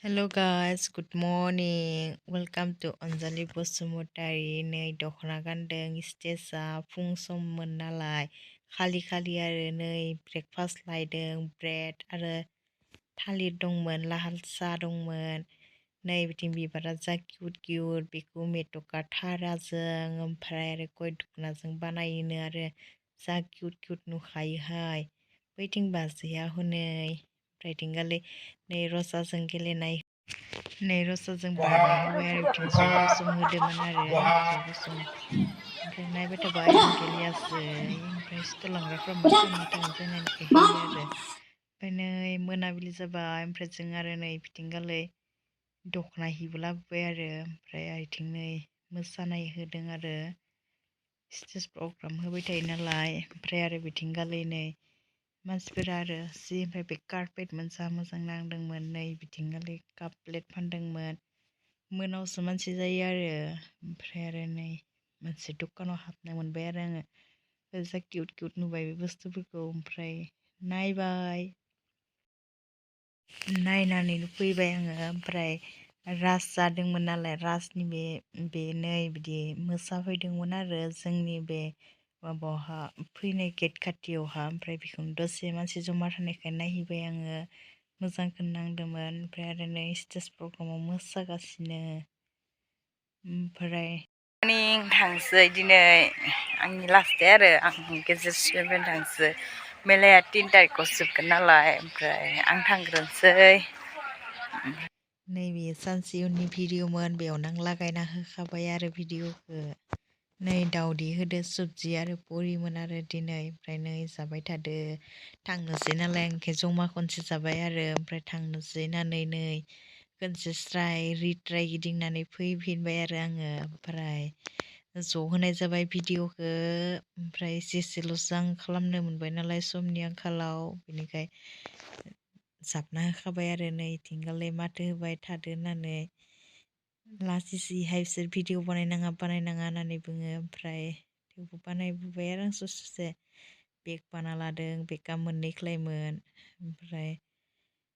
Hello guys, good morning. Welcome to Anjali Bosumotari. नै दख'ना गानदों स्टेजआ फुं सममोन नालाय खालि आरो नै ब्रेकफास्ट लायदों ब्रेड आरो थालिर दंमोन लाल साहा दंमोन नै बिथिं बिबारा जा किउट बेखौ मेथ'का थाराजों ओमफ्राय आरो गय दख'नाजों बानायोनो आरो जा किउट नुखायोहाय बैथिं बाजैया हनै ओमफ्राय थिंगालि नै रसाजों गेलेनाय नै रसाजों बारनाय होबाय आरो बिथिं ज' गोसोम होदोंमोन आरो ज' गोसोम ओमफ्राय नायबाय थाबाय आंगेलियासै ओमफ्राय स्टल लांग्राफ्रा मा थागोन जानायनिखाय होयो आरो ओमफ्राय नै मोनाबिलि जाबाय ओमफ्राय जों आरो नै बिथिंगालै दख'ना हिबो लाबोबाय आरो ओमफ्राय आथिं नै मोसानाय होदों आरो स्टेज प्रग्राम होबाय थायो नालाय ओमफ्राय आरो बिथिंगालै नै मानसिफोरा आरो जि ओमफ्राय बे कार्पेट मोजां नांदोंमोन नै बिथिंगालै काप प्लेट फानदोंमोन मोनावसो मानसि जायो आरो ओमफ्राय आरो नै मोनसे दखानाव हाबनो मोनबाय आरो आङो जा किउट नुबाय बे बुस्थुफोरखौ ओमफ्राय नायनानैनो फैबाय आङो ओमफ्राय रास जादोंमोन नालाय रासनि बे नै बिदि मोसाफैदोंमोन आरो जोंनि बे माबावहा फैनाय गेट खाथियावहा ओमफ्राय बेखौनो दसे मानसि जमा थानायखाय नायहैबाय आङो मोजांखौनो नांदोंमोन ओमफ्राय आरो नै स्टेज प्रग्रामाव मोसागासिनो ओमफ्राय थांसै दिनै आंनि लास्ट दे आरो आं गेजेर सिगांनिफ्रायनो थांसै मेलाया 3 तारिखआव जोबगोन नालाय ओमफ्राय आं थांग्रोनोसै नैबे सानसे उननि भिडिअ'मोन बेयावनो आं लागायना होखाबाय आरो भिडिअ'खौ नै दावदै होदो सबजि आरो बरिमोन आरो दिनै ओमफ्राय नै जाबाय थादो थांनोसै नालाय आंखे जमा खनसे जाबाय आरो ओमफ्राय थांनोसै होननानै नै खनसे स्राय रिट्राय गिदिंनानै फैफिनबाय आरो आङो ओमफ्राय ज' होनाय जाबाय भिडिअ'खौ ओमफ्राय जेसेल'सो आं खालामनो मोनबाय नालाय समनि आंखालाव बेनिखाय जाबना होखाबाय आरो नै इथिंगालाय माथो होबाय थादो होननानै लासिहाय बिसोर भिडिअ बानायनाङा होननानै बुङो ओमफ्राय थेवबो बानायबोबाय आरो आं ससे बेग बाना लादों बेगआ 2 खालायमोन ओमफ्राय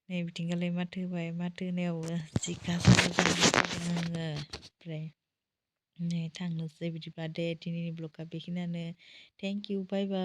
नै बिथिंगालाय माथो होबाय माथो होनायावबो जि गाजा आङो ओमफ्राय नै थांनोसै बिदिब्ला दे दिनैनि ब्लगआ बेखिनियानो थेंक इउ बाय बाय